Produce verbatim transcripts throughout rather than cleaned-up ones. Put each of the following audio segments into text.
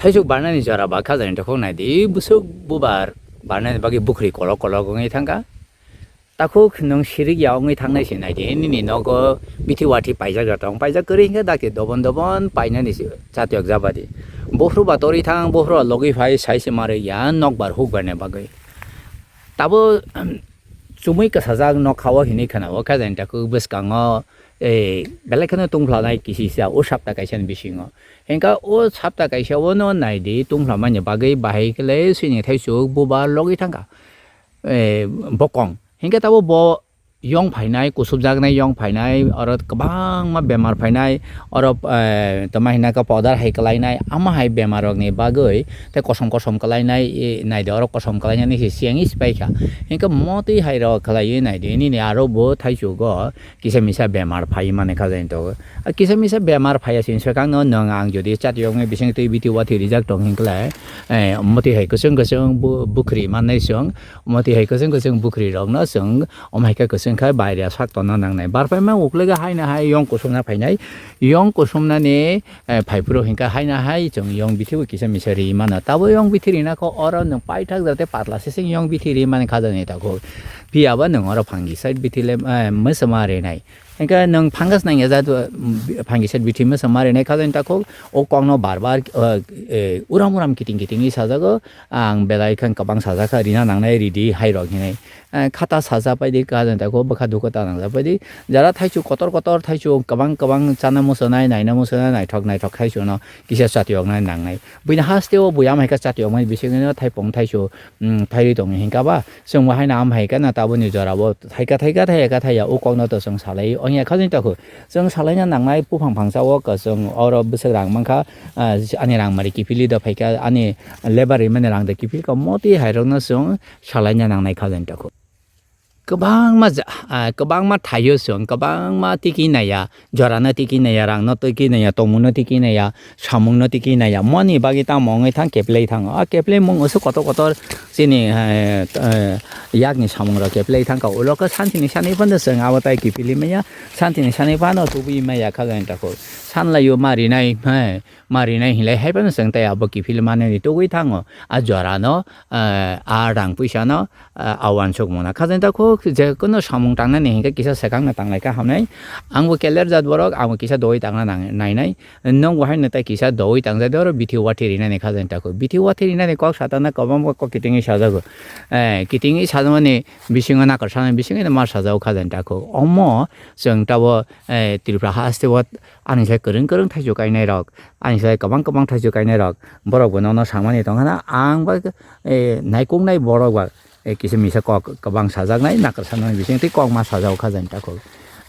Thaisuk barnani jora ba khajani takhuk naidi, bwswk bubar barnani bagwi bukhri kolok kolok wngwi thangkha. Takhuk nwng sirik ya wngwi thangnai se naidi, nini nogo bithi wathi paijak ya tong, paijak kwrwi hinkhe dakti dobon dobon painani se chatiyok jabadi. Bophru ba torwi thang, bophru ba logwi phai sai se marwi ya nokbar hukbarni bagwi. Tabo chumui kwsajak nokha o hinwi khwnao, khajani takhuk bwskango, eh, belai kheno tungphlanai kisisa o sapta kaisani bisingo. Hinkha o sapta kaisa o no naidi tungphlamani bagwi bahai khe le sini thaisuk bubar logwi thangkha, eh, bokong. Hinkhe tabo bo yong phainai, kusubjaknai yong phainai, oro kwbangma bemar phainai, oro, eh, tamo hinaka powder hai kwlainai, ama hai bemar rokni bagwi tei kosom kosom kwlainai, eh, naidi oro kosom kwlainani se siyangwi se paikha. Hinkhe motwi hai rok khwlaiwi naidi, nini aro bo thaichugo kisa misa bemar phai mani khajani tongo. A kisa misa bemar phaiya sini swkangno nwng ang jodi chatiyokni bising twi bithi wathi rijak tong hinkhe le, eh, motwi hai kwchwng kwchwng bu-, bukhri mannai chwng, motwi hai kwchwng kwchwng bukhri rokno chwng omo hai khe kwchwng khe baire sak tonna nangnai. Barpaima uklega haina hai yong kusumna phainai, yong kusumnani, eh, phaiphuru hinkhe haina hai chwng yong bithi bo kisa misa ri mano. Tabo yong bithi rina kho oro nwng paithak jate patla seseng yong bithi ri mani khajani takhuk. Phiya ba nwng oro fungi side bithi le, eh, mwsama rinai. Hinkhe nwng fungus nangya jat, mm, fungi side bithi mwsama rinai khajani takhuk. O kokno bar bar, eh, eh, uram uram kiting kitingwi sajago. Ang belai khe kwbang sajak kha, rina nangnai ridi hai rok hinwi. Eh, khata saja paidi, kajani takhuk bwkha dukhu ta nangjak paidi. Jara thaichu kotor kotor, thaichu kwbang kwbang chana muchunai, naina muchunai, naithok naithok thaichuno kisa chatiyoknai nangnai. Buini hasteo buya mai khe chatiyokmani bisingno thaipung thaichu, mm, thairwi tongo hinkha ba. Chwng bo haino am hai khe na taboni jorabo thaika thaika thaika thaiya o kokno to chwng salai ongya khajani takhuk. Chwng salaina nangnai buphang phangsa o kwchwng oro bwswk rang mankha, ah, ani rang mari kiphilwi da phaikha, ani labour rimani rang da kiphilkha, motwi hai rokno chwng salaina nangnai khajani takhuk. Kwbangma ja-, ah, kwbangma thaio chwng, kwbangma tiki naiya, jorano tiki naiya, rangno tiki naiya, tongmungno tiki naiya, samungno tiki naiya. Moni bagwi tamo wngwi thang, keplai thango. A keplai mung usuk kotor kotor chini, eh, eh, yakni samungrok keplai thangkha. Ulo khe santini sanwi phano chwng abo tai kiphilwi manya, santini sanwi phano tubui manya khajani takhuk. Sanlaio ma rinai, eh, ma rinai hinlai hai phano chwng tai abo kiphilwi manani tubui thango. A jorano, eh, a rang puisano, ah, a uansuk mona. Khajani takhuk je kuno samung tangnani hinkhe kisa swkangno tanglaikha hamnai. Angbo keler jat borok, angbo kisa doi tangna nang-, nainai. Nwng bo haino tei kisa doi tangjak de oro bithi wathi rinani khajani takhuk. Bithi wathi rinani kok satana kwbangma kok kitingwi sajago. Eh, kitingwi sajamani bisingo nakarsanani bisingino ma sajao khajani takhuk. Omo chwng tabo, eh, Tripura hasteo ani sai kwrwng kwrwng thaichu kainai rok, ani sai kwbang kwbang thaichu kainai rok, borok bo nono samani tongkhana ang bai, eh, naikuknai borok ba, eh, kisa misa kok kwbang sajaknai, nakarsanani bising tei kok ma sajao khajani takhuk.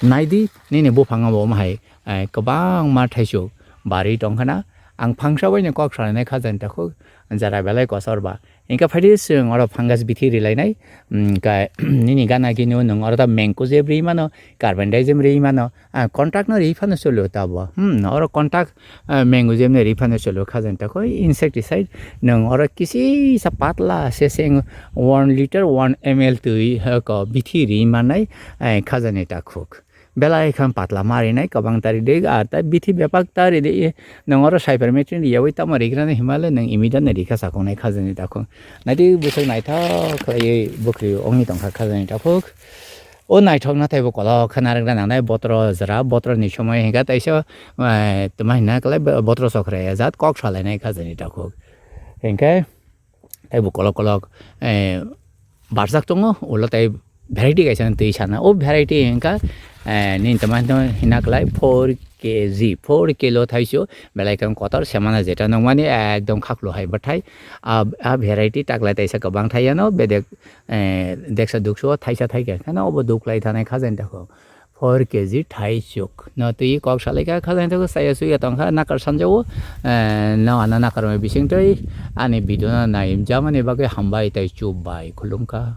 Naidi, nini buphang abo omo hai, eh, kwbangma thaichuk barwi tongkhana, ang phangsa baino kok salainai khajani takhuk, jara belai kochor ba. Hinkhe phaidi chwng oro fungus bithi rilainai, mm, ka-, nini gana gini nwng oro ta mancozeb ri mano, carbendazim ri mano, ah, contract no ri phano cholo tabo. Hmm, oro contract, ah, mancozeb no ri phano cholo khajani takhuk insecticide nwng oro kisi sa patla seseng one liter one M L twi, eh, ko bithi ri manai, eh, khajani takhuk. Belai khan patla ma rinai kwbang tari de, ah, ta bithi bepak tari de, nwng oro cypermethrin riyawi tamo rigrani himale nwng imidane rikha sakhungnai khajani takhuk. Naidi bwswk naithok khlaiwi bukhri wngwi tongkha khajani takhuk. O naithok nathai bo kolok khe narwkna nangnai botoro jora, botoroni somoi hinkha taisa, eh, tamo hina kwlai bo-, botoro chokra ya jat kok salainai khajani takhuk. Hinkhe tei bo kolok kolok, eh, barjak tongo, ulo tei variety kaisa twi sana. O variety hinkha, eh, nini tamo hina kwlai four K G, four kilo thaisu, belai khe kotor semana jeta nukmani ekdom khaklo hai bwthai. A, a variety taklai taisa kwbang thai yano, bedek, eh, deksa duksu o thaisa thaikha kheno obo duklai thanai khajani takhuk. Four K G thaisuk no twi kok salaikha khajani takhuk, chaya suya tongkha nakar sanjao, eh, no ano nakar bising twi ani video no nai jamani bagwi hambai tei chubai khulumkha.